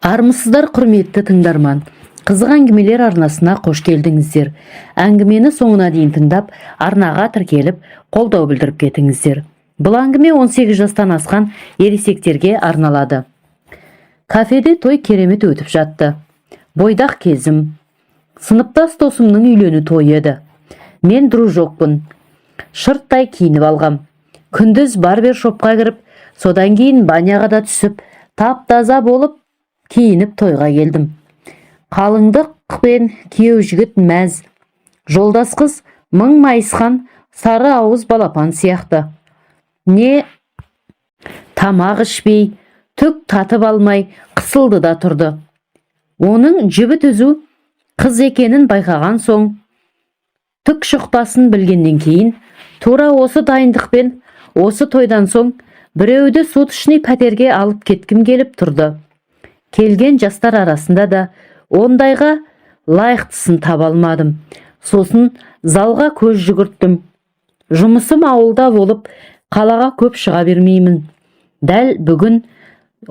Армысыздар, құрметті тыңдарман! Қызық әңгімелер арнасына қош келдіңіздер. Әңгімені соңына дейін тыңдап, арнаға тіркеліп, қолдау білдіріп кетіңіздер. Бұл әңгіме 18 жастан асқан ересектерге арналады. Кафеде той керемет өтіп жатты. Бойдақ кезім, сыныптас досымның үйлену тойы еді. Мен дружокпын, шырттай киініп алғам. Күндіз барбершопқа кіріп, содан кейін баняға да түсіп, тап таза болып киініп тойға келдім. Қалыңдық пен күйеу жігіт мәз, жолдас қыз мың майысқан сары ауыз балапан сияқты. Не тамақ ішпей, түк татып алмай қысылды да тұрды. Оның жібі түзу қыз екенін байқаған соң, түк шықпасын білгеннен кейін, тура осы дайындықпен осы тойдан соң біреуді суточный пәтерге алып кеткім келіп тұрды. Келген жастар арасында да ондайға лайықтысын таба алмадым. Сосын залға көз жүгірттім. Жұмысым ауылда болып, қалаға көп шыға бермеймін. Дәл бүгін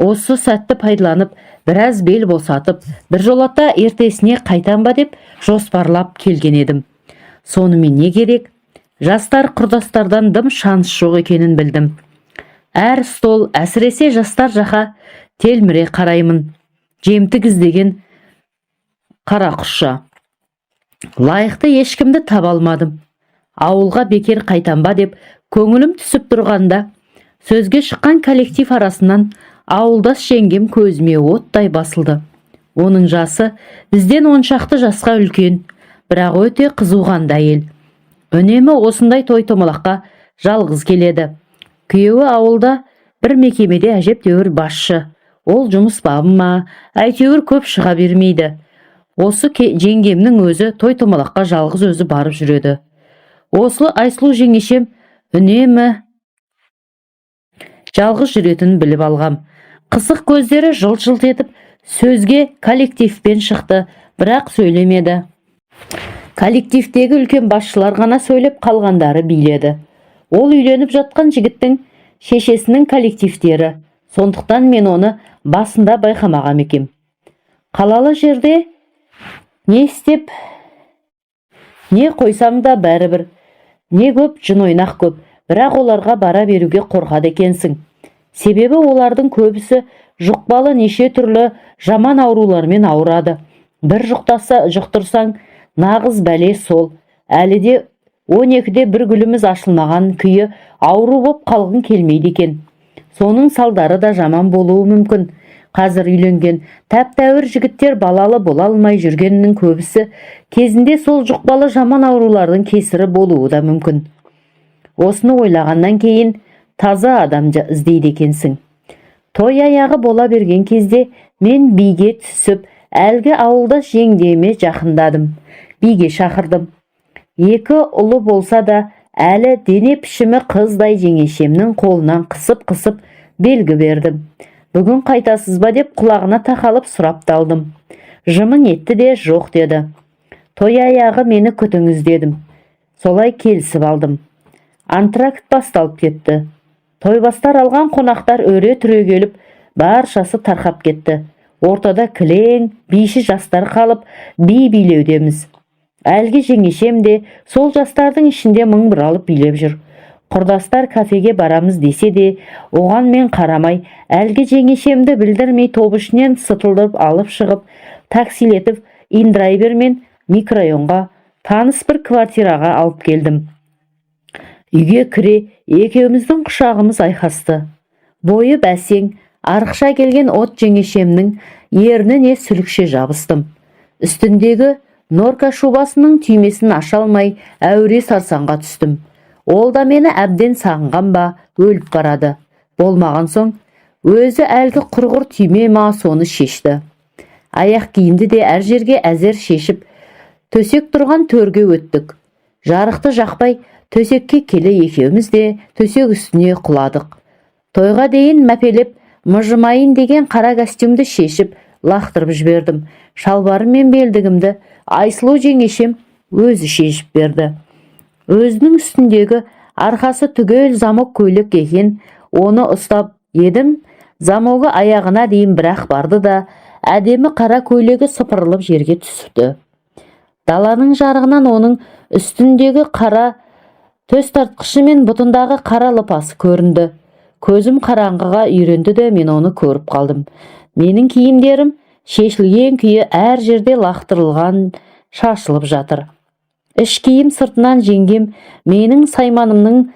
осы сәтті пайдаланып, біраз бел босатып, біржолата ертесіне қайтам ба деп жоспарлап келген едім. Сонымен не керек, жастар құрдастардан дым шанс жоқ екенін білдім. Әр стол, әсіресе жастар жақа телміре қараймын жемтік іздеген қарақұсша. Лайықты ешкімді таба алмадым. Ауылға бекер қайтам ба деп көңілім түсіп тұрғанда, сөзге шыққан коллектив арасынан ауылдас жеңгем көзіме оттай басылды. Оның жасы бізден 10 шақты жасқа үлкен, бірақ өте қызуқанды әйел. Үнемі осындай той томалаққа жалғыз келеді. Күйеуі ауылда бір мекемеде әжептәуір басшы. Ол жұмыс бабы ма, әйтеуір көп шыға бермейді. Осы жеңгемнің өзі той томалаққа жалғыз өзі барып жүреді. Осы Айсұлу жеңешем үнемі жалғыз жүретінін біліп алғам. Қысық көздері жылт-жылт етіп, сөзге коллективпен шықты, бірақ сөйлемеді. Коллективтегі үлкен басшылар ғана сөйлеп, қалғандары биледі. Ол үйленіп жатқан жігіттің шешесінің коллективтері, сондықтан мен оны басында байқамаған екем. Қалалы жерде не істеп не қойсам да бәрібір. Не көп, жын ойнақ көп, бірақ оларға бара беруге қорқады екенсің. Себебі олардың көбісі жұқпалы неше түрлі жаман аурулармен ауырады. Бір жұқтаса, жұқтырсаң, нағыз бәле сол. Әлі де 12-де бір гүліміз ашылмаған күйі ауру боп қалғың келмейді екен. Соның салдары да жаман болуы мүмкін. Қазір үйленген тәп-тәуір жігіттер балалы бола алмай жүргенінің көбісі кезінде сол жұқпалы жаман аурулардың кесірі болуы да мүмкін. Осыны ойлағаннан кейін таза адам іздейді екенсің. Той аяғы бола берген кезде мен биге түсіп, әлгі ауылдас жеңгеме жақындадым, биге шақырдым. Екі ұлы болса да, әлі дене пішімі қыздай жеңешемнің қолынан қысып-қысып белгі бердім. Бүгін қайтасыз ба деп құлағына тақалып сұрап та алдым. Жымың етті де, жоқ деді. Той аяғы мені күтіңіз дедім. Солай келісіп алдым. Антракт басталып кетті. Тойбастар алған қонақтар өре түрегеліп, баршасы тарқап кетті. Ортада кілең биші жастар қалып, би билеудеміз. Әлгі жеңешем де сол жастардың ішінде мың бұралып билеп жүр. Құрдастар кафеге барамыз десе де, оған мен қарамай, әлгі жеңешемді білдірмей топ ішінен сытылдырып алып шығып, таксилетіп индрайвермен микрорайонға, таныс бір квартираға алып келдім. Үйге кіре екеуміздің құшағымыз айқасты. Бойы бәсең, арықша келген от жеңешемнің ерніне сүлікше жабыстым. Үстіндегі норка шубасының түймесін аша алмай әуре сарсаңға түстім. Ол да мені әбден сағынған ба, өліп барады. Болмаған соң өзі әлгі құрғыр түйме ма, соны шешті. Аяқ киімді де әр жерге әзер шешіп, төсек тұрған төрге өттік. Жарықты жақпай, төсекке келе екеуміз де төсек үстіне құладық. Тойға дейін мәпелеп мыжымайын деген қара костюмді шешіп лақтырып жібердім. Шалбарым мен белдігімді Айсұлу жеңешем өзі шешіп берді. Өзінің үстіндегі арқасы түгел замок көйлек екен. Оны ұстап едім, замогы аяғына дейін бірақ барды да, Әдемі қара көйлегі сыпырылып жерге түсті. Даланың жарығынан оның үстіндегі қара төс тартқышы мен бұтындағы қара лыпасы көрінді. Көзім қараңғыға үйренді де, мен оны көріп қалдым. Менің киімдерім шешілген күйі әр жерде лақтырылған, шашылып жатыр. Іш киім сыртынан жеңгем менің сайманымның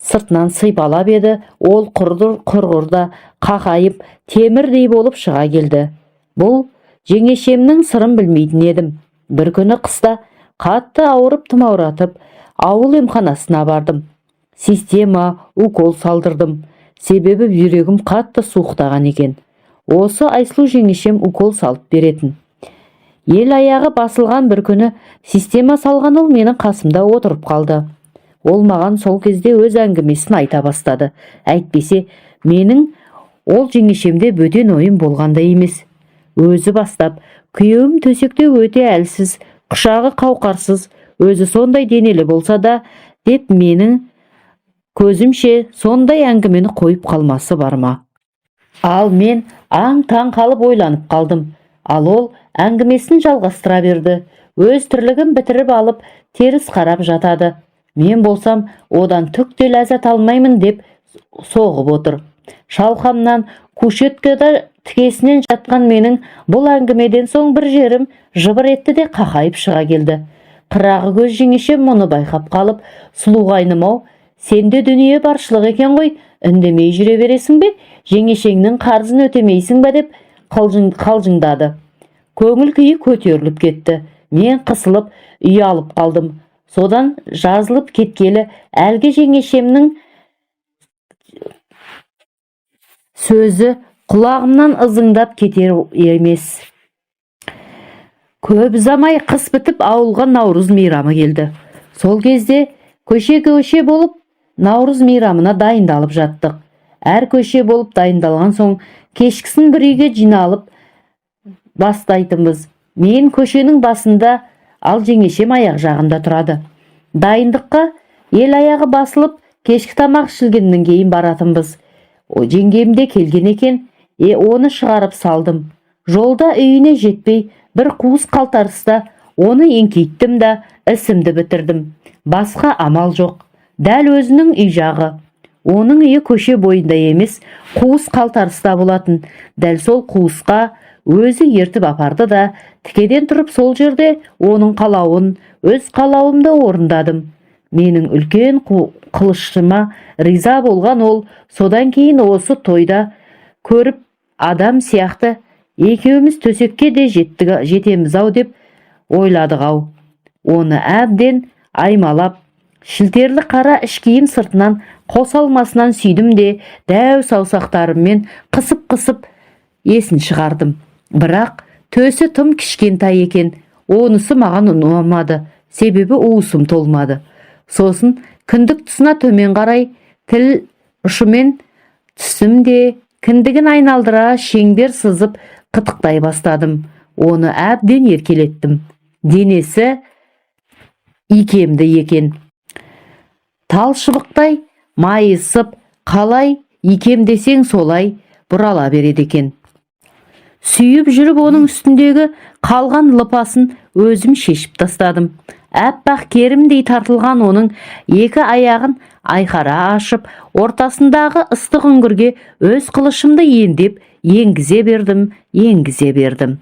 сыртынан сипалап еді, ол құрғыр құрғыр да қақайып, темірдей болып шыға келді. Бұл жеңешемнің сырын білмейтін едім. Бір күні қыста қатты ауырып, тұмауратып, ауыл емханасына бардым. Система укол салдырдым, себебі бүйрегім қатты суықтаған екен. Осы Айсұлу жеңешем укол салып беретін. Ел аяғы басылған бір күні система салған ол менің қасымда отырып қалды. Ол маған сол кезде өз әңгімесін айта бастады. Әйтпесе менің ол жеңешемде бөтен ойым болғандай емес. Өзі бастап, күйеуім төсекте өте әлсіз, құшағы қауқарсыз, өзі сондай денелі болса да, деп, менің көзімше сондай әңгімені қойып қалмасы бар ма? Ал мен аң-таң қалып, ойланып қалдым. Ал ол әңгімесін жалғастыра берді. Өз тірлігін бітіріп алып, теріс қарап жатады, мен болсам одан түк те ләззат алмаймын деп соғып отыр. Шалқамнан кушеткада тікесінен жатқан менің бұл әңгімеден соң бір жерім жыбыр етті де, қақайып шыға келді. Қырағы көз жеңешем мұны байқап қалып: «Сұлу қайным-ау, сенде дүние баршылық екен ғой, үндемей жүре бересің бе, жеңешеңнің қарызын өтемейсің бе?» – деп қалжыңдады. Көңіл күйі көтеріліп кетті. Мен қысылып, ұялып қалдым. Содан жазылып кеткелі әлгі жеңешемнің сөзі құлағымнан ызыңдап кетер емес. Көп ұзамай қыс бітіп, ауылға наурыз мейрамы келді. Сол кезде көше-көше болып наурыз мейрамына дайындалып жаттық. Әр көше болып дайындалған соң, кешкісін бір үйге жиналып бастайтынбыз. Мен көшенің басында, ал жеңешем аяқ жағында тұрады. Дайындыққа ел аяғы басылып, кешкі тамақ ішілгеннен кейін баратынбыз. О, жеңгем де келген екен. Оны шығарып салдым. Жолда үйіне жетпей, бір қуыс қалтарыста оны еңкейттім да, ісімді бітірдім. Басқа амал жоқ. Дәл өзінің үй жағы. Оның үйі көше бойында емес, қуыс қалтарыста болатын. Дәл сол қуысқа өзі ертіп апарды да, тікеден тұрып, сол жерде оның қалауын, өз қалауымды орындадым. Менің үлкен қылышыма риза болған ол содан кейін осы тойда көріп адам сияқты екеуміз төсекке де жеттік, жетеміз ау деп ойладық ау. Оны әбден аймалап, шілтерлі қара іш киім сыртынан қос алмасынан сүйдім де, дәу саусақтарыммен қысып-қысып есін шығардым. Бірақ төсі тым кішкентай екен. Онысы маған ұнамады, себебі уысым толмады. Сосын кіндік тұсына төмен қарай тіл ұшымен түстім де, кіндігін айналдыра шеңбер сызып қытықтай бастадым. Оны әбден еркелеттім. Денесі икемді екен. Тал шыбықтай майысып, қалай икемдесең, солай бұрала береді екен. Сүйіп жүріп, оның үстіндегі қалған лыпасын өзім шешіп тастадым. Әппақ керімдей тартылған оның екі аяғын айқара ашып, ортасындағы ыстық үңгірге өз қылышымды ендеп енгізе бердім, енгізе бердім.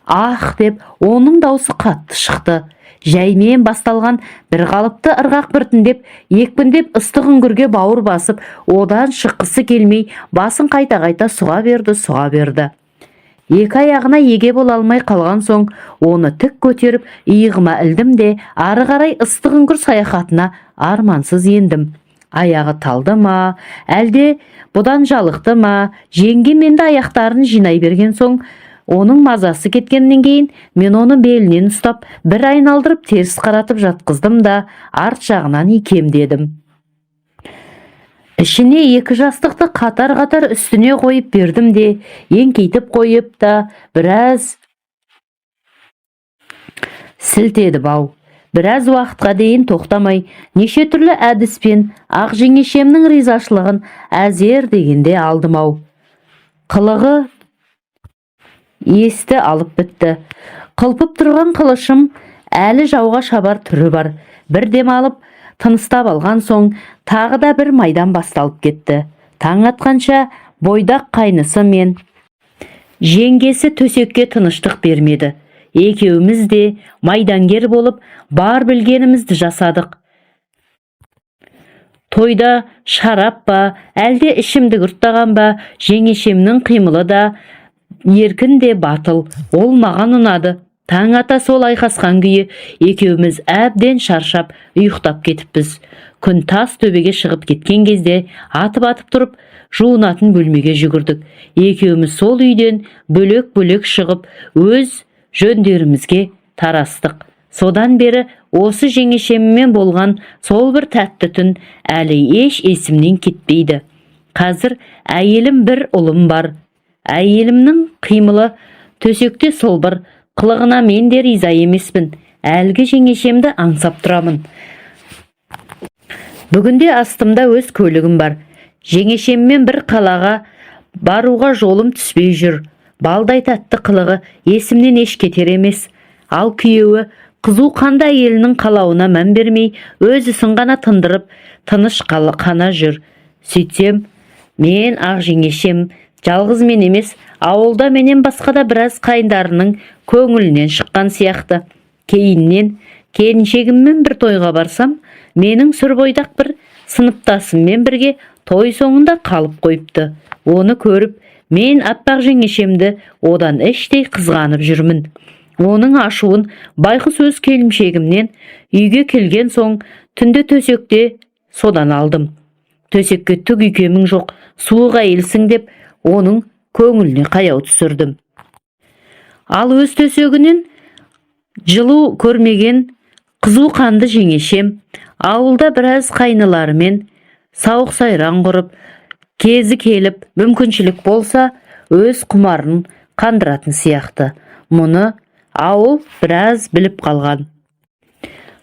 «Ах!» деп оның даусы қатты шықты. Жаймен басталған бір қалыпты ырғақ біртіндеп екпіндеп, ыстық үңгірге бауыр басып, одан шыққысы келмей, басын қайта-қайта сұға берді, сұға берді. Екі аяғына еге бола алмай қалған соң, оны тік көтеріп, иығыма ілдім де, ары қарай ыстық үңгір саяхатына армансыз ендім. Аяғы талды ма, әлде бұдан жалықты ма, жеңгем енді аяқтарын жинай берген соң, оның мазасы кеткеннен кейін мен оны белінен ұстап, бір айналдырып, теріс қаратып жатқыздым да, арт жағынан икемдедім. Ішіне екі жастықты қатар-қатар үстіне қойып бердім де, еңкейтіп қойып та, біраз сілтеді бау. Біраз уақытқа дейін тоқтамай, неше түрлі әдіспен ақ жеңешемнің ризашылығын әзер дегенде алдым ау. Қылығы Есті алып бітті. Қылпып тұрған қылышым әлі жауға шабар түрі бар. Бір дем алып, тыныстап алған соң тағы да бір майдан басталып кетті. Таң атқанша бойдақ қайнысы мен жеңгесі төсекке тыныштық бермеді. Екеуміз де майдангер болып, бар білгенімізді жасадық. Тойда шарап па, әлде ішімдік ұрттаған ба, жеңешемнің қимылы да еркін де батыл. Ол маған ұнады. Таң ата сол айқасқан күйі екеуміз әбден шаршап ұйықтап кетіппіз. Күн тас төбеге шығып кеткен кезде атып-атып тұрып, жуынатын бөлмеге жүгірдік. Екеуміз сол үйден бөлек-бөлек шығып, өз жөндерімізге тарастық. Содан бері осы жеңешеммен болған сол бір тәтті түн әлі еш есімнен кетпейді. Қазір әйелім, бір ұлым бар. Әйелімнің қимылы, төсекте сылбыр қылығына мен де риза емеспін. Әлгі жеңешемді аңсап тұрамын. Бүгінде астымда өз көлігім бар. Жеңешеммен бір қалаға баруға жолым түспей жүр. Балдай тәтті қылығы есімнен еш кетер емес. Ал күйеуі қызу қанды әйелінің қалауына мән бермей, өз ісін ғана тындырып, тыныш қана жүр. Сөйтсем, мен ақ жеңешем жалғыз мен емес, ауылда менен басқа да біраз қайындарының көңілінен шыққан сияқты. Кейіннен келіншегіммен бір тойға барсам, менің сүрбойдақ бір сыныптасыммен бірге той соңында қалып қойыпты. Оны көріп, мен аппақ жеңешемді одан іштей қызғанып жүрмін. Оның ашуын байқұс өз келіншегімнен үйге келген соң түнде төсекте содан алдым. Төсекке түк икемің жоқ, суық әйелсің деп, оның көңіліне қаяу түсірдім. Ал өз төсегінен жылу көрмеген қызу қанды жеңешем ауылда біраз қайныларымен сауық сайран құрып, кезі келіп мүмкіншілік болса, өз құмарын қандыратын сияқты. Мұны ауыл біраз біліп қалған.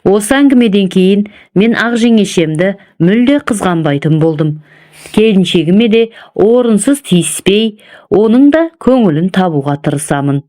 Осы әңгімеден кейін мен ақ жеңешемді мүлде қызғанбайтын болдым. Келіншегіме де орынсыз тиіспей, оның да көңілін табуға тырысамын.